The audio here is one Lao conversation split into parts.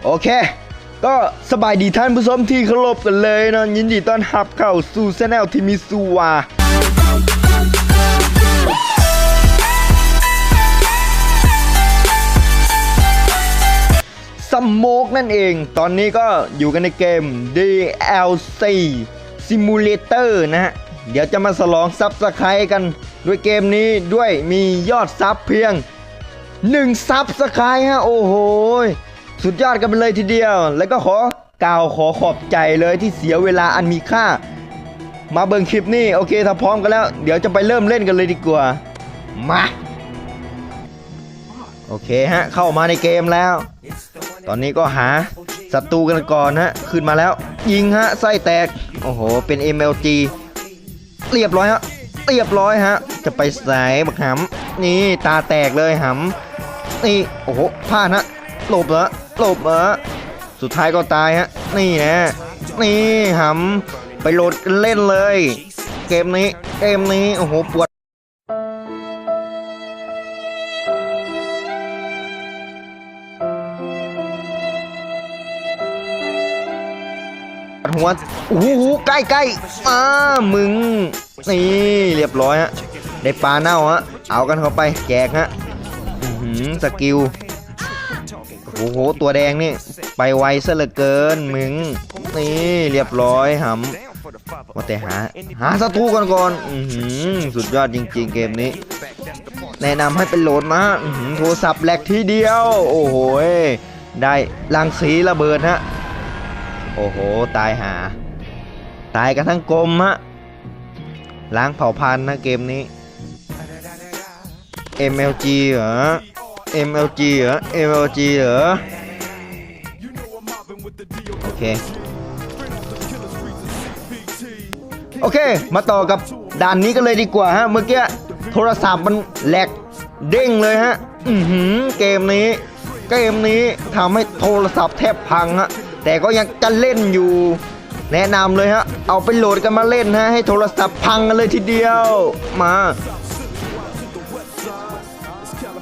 ໂອເຄ ກໍສະບາຍດີທ່ານຜູ້ຊົມທີ່ເຄົາລົບກັນເລີຍເນາະ, ຍິນດີຕ້ອນຮັບເຂົ້າສູ່ແຊນແນວທີ່ມີຊື່ວ່າ Smoke ນັ້ນເອງ. ຕອນນີ້ກໍຢູ່ກັນໃນເກມ ດີແອລຊີ Simulator ນະຮະ. ດຽວຈະມາສະຫຼອງ Subscribe ກັນດ້ວຍເກມນີ້ ດ້ວຍມີຍອດ Sub ພຽງ ໜຶ່ງ Subscribe ຮະ. ໂອ້ໂຫ ສຸດຍອດກັນໄປເລີຍທີດຽວ ແລ້ວກໍຂໍກ່າວຂໍຂອບໃຈເລີຍທີ່ເສຍເວລາອັນມີຄ່າມາເບິ່ງຄລິບນີ້. ໂອເຄ ຖ້າພ້ອມກັນແລ້ວ ດຽວຈະໄປເລີ່ມເລ່ນກັນເລີຍດີກວ່າ ມາ. ໂອເຄຮະ ເຂົ້າມາໃນເກມແລ້ວ. ຕອນນີ້ກໍຫາສັດຕູກັນກ່ອນຮະ. ຂຶ້ນມາແລ້ວ ຍິງຮະ ໄສ້ແຕກ. ໂອ້ໂຫ ເປັນ ເອັມແອລຈີ ລຽບຮ້ອຍຮະ ລຽບຮ້ອຍຮະ. ຈະໄປໃສບັກຫຳ? ນີ້ ຕາແຕກເລີຍຫຳ. ນີ້ ໂອ້ໂຫ ພາດຮະ. ຫຼົບເອີ ຫຼົບເອີ. ສຸດທ້າຍກໍຕາຍຮະ. ນີ້ນະ ນີ້ຫຳ. ໄປໂຫຼດກັນເລ່ນເລີຍ ເກມນີ້ ເກມນີ້. ໂອ້ໂຫ ປວດ ປວດຫົວ. ໂອ້ໂຫ ໃກ້ໆ ມາ ມຶງ. ນີ້ ລຽບຮ້ອຍຮະ ໄດ້ປາເນົ່າຮະ. ເອົາກັນເຂົ້າໄປ ແຈກຮະ. ອື້ຫື ສະກິວ. ໂອ້ໂຫ ຕົວແດງນີ້ໄປໄວຊະເຫຼືອເກີນ ມຶງ. ນີ້ ລຽບຮ້ອຍຫຳ. ວ່າແຕ່ຫາ ຫາສັດຕູກ່ອນກ່ອນ. ອື້ຫື ສຸດຍອດຈິງໆ ເກມນີ້. ແນະນຳໃຫ້ໄປໂຫຼດມາ. ອື້ຫື ໂທລະສັບແລັກທີດຽວ. ໂອ້ໂຫ ໄດ້ລັງສີລະເບີດຮະ. ໂອ້ໂຫ ຕາຍຫາ ຕາຍກັນທັງກົມຮະ. ລ້າງເຜົ່າພັນນະເກມນີ້. ເອັມແອລຈີເຫຣ? ເອັມແອລຈີເຫຣ? ເອັມແອລຈີເຫຣ? ໂອເຄ ໂອເຄ ມາຕໍ່ກັບດ່ານນີ້ກັນເລີຍດີກວ່າຮະ. ເມື່ອກີ້ໂທລະສັບມັນແລັກເດ້ງເລີຍຮະ. ອື້ຫື ເກມນີ້ ເກມນີ້ທຳໃຫ້ໂທລະສັບແທບພັງຮະ ແຕ່ກໍຍັງຈະເລ່ນຢູ່. ແນະນຳເລີຍຮະ ເອົາໄປໂຫຼດກັນມາເລ່ນຮະ ໃຫ້ໂທລະສັບພັງກັນເລີຍທີດຽວ. ມາ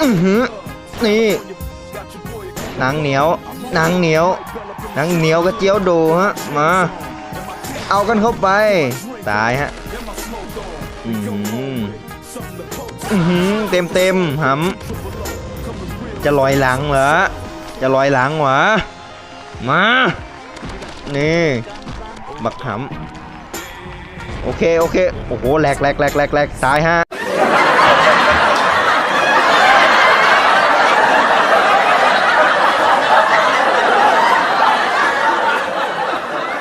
ອື້ຫື ນີ້ ໜັງໜຽວ ໜັງໜຽວ ໜັງໜຽວກະຈຽວໂດຮະ. ມາ ເອົາກັນເຂົ້າໄປ ຕາຍຮະ. ອື້ຫື ອື້ຫື ເຕັມໆ ຫຳ. ຈະລອຍຫຼັງເຫຣ? ຈະລອຍຫຼັງຫວາ? ມາ ນີ້ ບັກຫຳ. ໂອເຄ ໂອເຄ ໂອ້ໂຫ ແລັກ ແລັກ ແລັກ ແລັກ ຕາຍຫາ.